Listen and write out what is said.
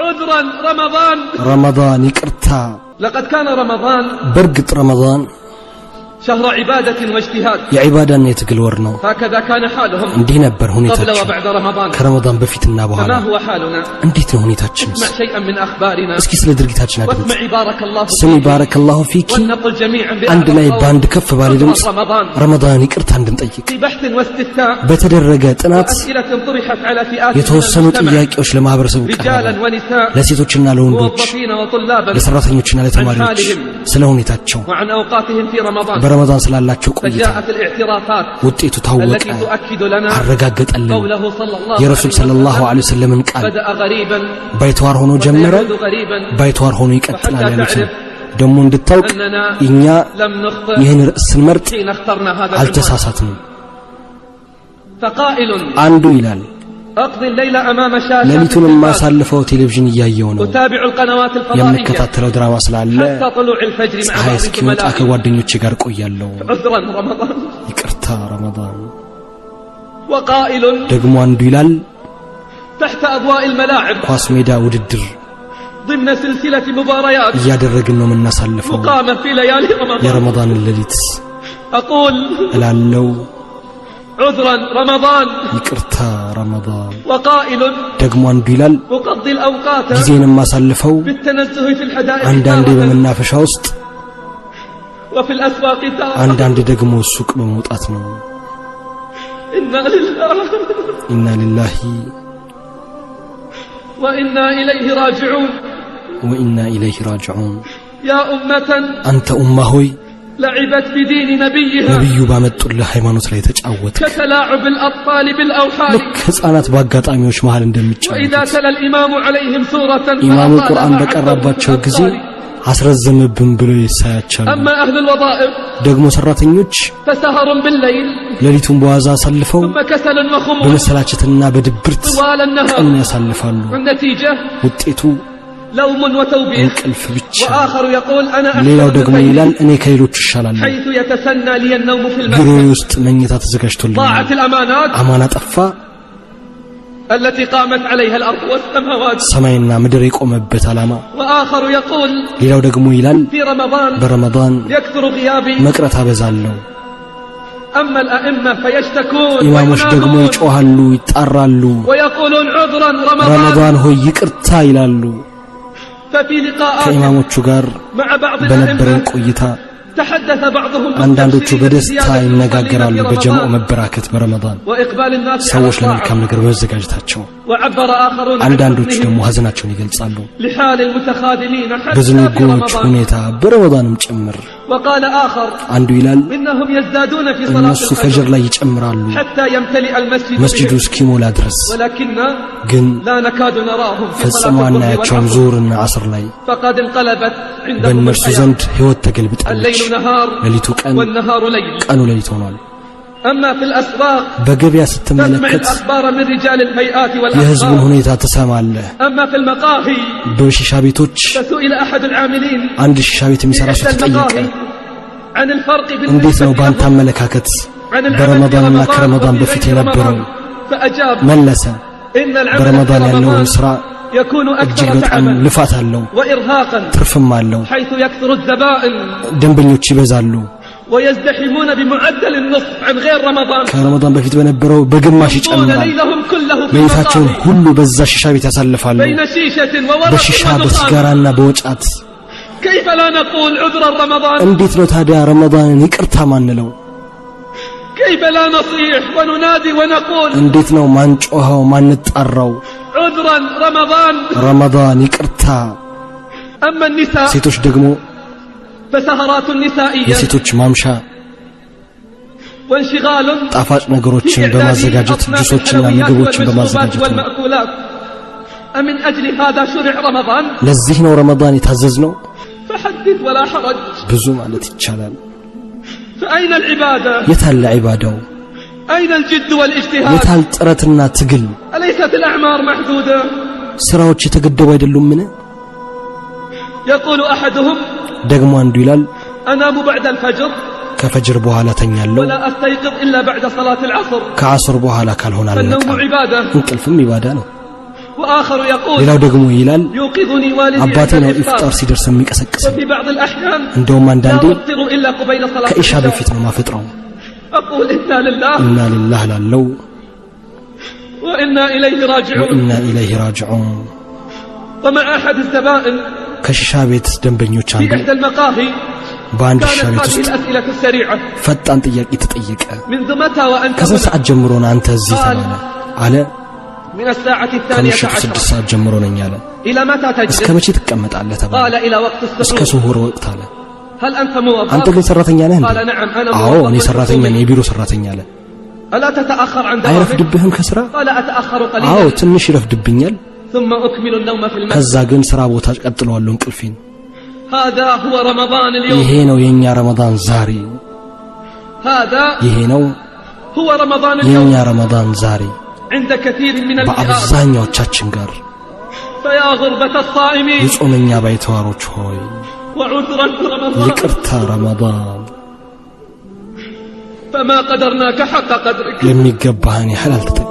عذرا رمضان. ረመዳን ይቅርታ። لقد كان رمضان በእርግጥ ረመዳን شهر عبادة واجتهاد. የዒባዳና የትግል ወር ነው። هكذا كان حالهم እንዲህ ነበር قبل ሁኔታቸው وبعد رمضان. ከረመዳን በፊትና በኋላ። فما هو حالنا؟ እንዴት ነው ሁኔታችንስ? اسمع شيئا من أخبارنا. እስኪ ስለ ድርጊታችን አድምጥ። واسمعي بارك الله ስሚ فيك. بارك الله فيك። ولنقل جميعا አንድ بأعلى ላይ صوت በአንድ ከፍ ባለ عذرا ድምፅ رمضان. ረመዳን ይቅርታ እንድንጠይቅ። في بحث واستفتاء በተደረገ ጥናት وأسئلة طرحت على فئات من የተወሰኑ المجتمع ጥያቄዎች ለማህበረሰቡ رجالا ቀረበ። ونساء ለሴቶችና ለወንዶች፣ موظفين وطلابا ለሰራተኞችና عن ለተማሪዎች حالهم ስለ ሁኔታቸው وعن أوقاتهم في رمضان. በረመዳን ስላላቸው ቆይታ فجاءت الاعترافات ውጤቱ ታወቀ፣ التي تؤكد لنا አረጋገጠልን قوله صلى الله የረሱል عليه صلى الله وسلم عليه وسلم ን ቃል بدأ غريبا ባይተዋር ሆኖ ጀመረ፣ وسيعود غريبا. ባይተዋር ሆኖ ይቀጥላል وحتى ያሉትን تعرف ደግሞ እንድታውቅ أننا እኛ لم نخطئ ይህን ርዕስ ስንመርጥ حين اخترنا هذا العنوان. አልተሳሳትንም። فقائل አንዱ ይላል أقضي الليل أمام شاشات ሌሊቱን التلفاز የማሳልፈው ቴሌቪዥን እያየው ነው፣ أتابع القنوات الفضائية የምከታተለው ድራማ ስላለ حتى طلوع الفجر مع ፀሐይ بعض እስኪወጣ زملائي. ከጓደኞቼ ጋር ቆያለሁ። عذرا رمضان. ይቅርታ ረመዳን። وقائل ደግሞ አንዱ ይላል تحت أضواء الملاعب ኳስ ሜዳ ውድድር ضمن سلسلة مباريات እያደረግን ነው የምናሳልፈው مقامة في ليالي رمضان. የረመዳንን ሌሊት أقول እላለው عذرا رمضان. ይቅርታ ረመዳን። وقائل ደግሞ አንዱ ይላል أقضي الأوقات ጊዜን የማሳልፈው بالتنزه في الحدائق አንዳንዴ تارة በመናፈሻ ውስጥ وفي الأسواق تارة. አንዳንዴ ደግሞ ሱቅ በመውጣት ነው። إنا لله إنا لله وإنا إليه راجعون. وإنا إليه راجعون። يا أمة አንተ ኡማ ሆይ لعبت بدين نبيها ነቢዩ ባመጡልህ ሃይማኖት ላይ ተጫወትክ። كتلاعب الأطفال بالأوحال. ልክ ሕፃናት በአጋጣሚዎች መሃል وإذا እንደሚጫወቱት تلا الإمام عليهم سورة ኢማሙ ቁርአን فأطالها عن በቀራባቸው ثلث ጊዜ الأطفال. አስረዘምብን ብለው ይሳያቻሉ። أما أهل الوظائف ደግሞ ሰራተኞች فسهر بالليل ሌሊቱን በዋዛ አሳልፈው ثم كسل وخمول በመሰላቸትና በድብርት طوال النهار. ቀኑን ያሳልፋሉ። والنتيجة ውጤቱ لوم وتوبيخ. እንቅልፍ ብቻ። وآخر يقول أنا أحسن ሌላው من ደግሞ غيري ይላል እኔ ከሌሎች እሻላለሁ፣ حيث يتسنى لي النوم في ቢሮዬ المسجد. ውስጥ መኝታ ተዘጋጅቶልኛል። ضاعت الأمانات አማና ጠፋ፣ التي قامت عليها الأرض والسماوات. ሰማይና ምድር የቆመበት ዓላማ። وآخر يقول ሌላው ደግሞ ይላል في رمضان በረመዳን يكثر غيابي. መቅረት አበዛለሁ። أما الأئمة فيشتكون ኢማሞች ደግሞ وينادون ይጮሃሉ፣ ይጣራሉ። ويقولون عذرا رمضان. ረመዳን ሆይ ይቅርታ ይላሉ። ففي لقاءات ከኢማሞቹ ጋር مع بعض በነበረን الأئمة ቆይታ تحدث بعضهم አንዳንዶቹ مستبشرين በደስታ بزيادة المصلين ይነጋገራሉ في በጀማው رمضان መበራከት በረመዳን وإقبال الناس على ሰዎች الطاعة. ለመልካም ነገር በመዘጋጀታቸው፣ وعبر آخرون عن አንዳንዶቹ حزنهم ደግሞ ሀዘናቸውን ይገልጻሉ لحال المتخاذلين حتى في በዝንጉዎች رمضان. ሁኔታ በረመዳንም ጭምር። وقال آخر አንዱ ይላል إنهم يزدادون في صلاة እነሱ ፈጅር الفجر ላይ ይጨምራሉ حتى يمتلئ المسجد መስጂዱ بهم، እስኪሞላ ድረስ፣ ولكن ግን لا نكاد نراهم في صلاة ፈጽሞ الظهر አናያቸውም والعصر. ዙሁርና ዐስር ላይ። فقد انقلبت عندهم በእነርሱ الحياة. ዘንድ ሕይወት ተገልብጣለች። الليل نهار ሌሊቱ ቀን፣ والنهار ليل. ቀኑ ሌሊት ሆኗል። أما في الأسواق በገበያ تسمع ስትመለከት الأخبار من رجال الهيئات የሕዝቡን والأخبار. ሁኔታ ትሰማለህ። أما في المقاهي በሺሻ ቤቶች فسئل أحد العاملين አንድ ሺሻ ቤት في የሚሠራ ሰው إحدى ተጠየቀ። المقاهي عن الفرق እንዴት ነው بالنسبة በአንተ لهم አመለካከት عن العمل في በረመዳንና رمضان ከረመዳን وفي በፊት غير የነበረው? رمضان. فأجاب መለሰ፣ إن العمل في በረመዳን ያለውን رمضان ሥራ يكون እጅግ أكثر በጣም تعبا ልፋት አለው፣ وإرهاقا ትርፍም አለው። حيث يكثر الزبائن ደንበኞች ይበዛሉ። ويزدحمون بمعدل النصف عن غير رمضان. ከረመዳን በፊት በነበረው በግማሽ يقضون ይጨምራል። ليلهم كله في ሌሊታቸውን المقاهي ሁሉ በዛ ሺሻ ቤት ያሳልፋሉ። بين شيشة وورق በሺሻ ودخان. በሲጋራና በወጫት። كيف لا نقول عذرا رمضان؟ እንዴት ነው ታዲያ ረመዳንን ይቅርታ ማንለው? كيف لا نصيح وننادي ونقول እንዴት ነው ማንጮኸው ማንጣራው? عذرا رمضان؟ ረመዳን ይቅርታ። أما النساء ሴቶች ደግሞ فسهرات نسائية የሴቶች ማምሻ وانشغال ጣፋጭ في ነገሮችን إعداد በማዘጋጀት أصناف ጁሶችና الحلويات ምግቦችን والمشروبات በማዘጋጀት ነው። والمأكولات. أمن أجل هذا شرع رمضان؟ ለዚህ ነው ረመዳን የታዘዝነው። فحدث ولا حرج. ብዙ ማለት ይቻላል። فأين العبادة؟ የታለ ዒባዳው? أين الجد والاجتهاد؟ የታል ጥረትና ትግል? أليست الأعمار محدودة؟ ስራዎች የተገደቡ አይደሉምን? يقول أحدهم ደግሞ አንዱ ይላል أنام بعد الفجر ከፈጅር በኋላ ተኛለሁ፣ ولا أستيقظ إلا بعد صلاة العصر. ከዐስር በኋላ ካልሆነ فالنوم አልነቃም። عبادة. እንቅልፍም ኢባዳ ነው። وآخر يقول ሌላው ደግሞ ይላል يوقظني والدي አባቴ عند ነው الإفطار ኢፍጣር ሲደርስ የሚቀሰቅሰኝ። وفي بعض الأحيان እንደውም لا አንዳንዴ أفطر إلا قبيل صلاة ከኢሻ العشاء በፊት ነው ማፈጥረው። أقول إنا لله ኢና ሊላህ ላለው وإنا إليه راجعون ወኢና ኢለይሂ ራጅዑን። ومع أحد الزبائن ከሺሻ ቤት ደንበኞች في አንዱ إحدى المقاهي በአንድ ሺሻ كانت ቤት هذه ውስጥ الأسئلة السريعة ፈጣን ጥያቄ ተጠየቀ። منذ متى وأنت ከስንት هنا؟ ሰዓት ጀምሮ ነው አንተ እዚህ قال ተባለ። አለ من الساعة الثانية ከምሽቱ عشرة 6 ሰዓት ጀምሮ ነኝ አለ። إلى متى እስከ تجلس؟ መቼ ትቀመጣለህ ተባለ። قال إلى وقت እስከ السحور ስሁር ወቅት አለ። هل أنت አንተ موظف؟ ግን ሰራተኛ ነህ እንዴ? قال نعم أنا አዎ እኔ موظف ሰራተኛ ነኝ፣ حكومي የቢሮ ሰራተኛ አለ። ألا تتأخر عن دوامك؟ አይረፍድብህም ከስራ? قال أتأخر አዎ قليلا ትንሽ ይረፍድብኛል። ثم أكمل النوم في المسجد ከዛ ግን ስራ ቦታ ቀጥለዋለሁ እንቅልፌን። هذا هو رمضان اليوم ይሄ ነው የኛ ረመዳን ዛሬ። هذا ይሄ ነው هو رمضان የኛ اليوم ረመዳን ዛሬ عند كثير من الفئات በአብዛኛዎቻችን ጋር። فيا غربة الصائمين የጾመኛ ባይተዋሮች ሆይ وعذرا رمضان ይቅርታ ረመዳን፣ فما قدرناك حق قدرك የሚገባህን ያህል አልተጠቀምንብህም።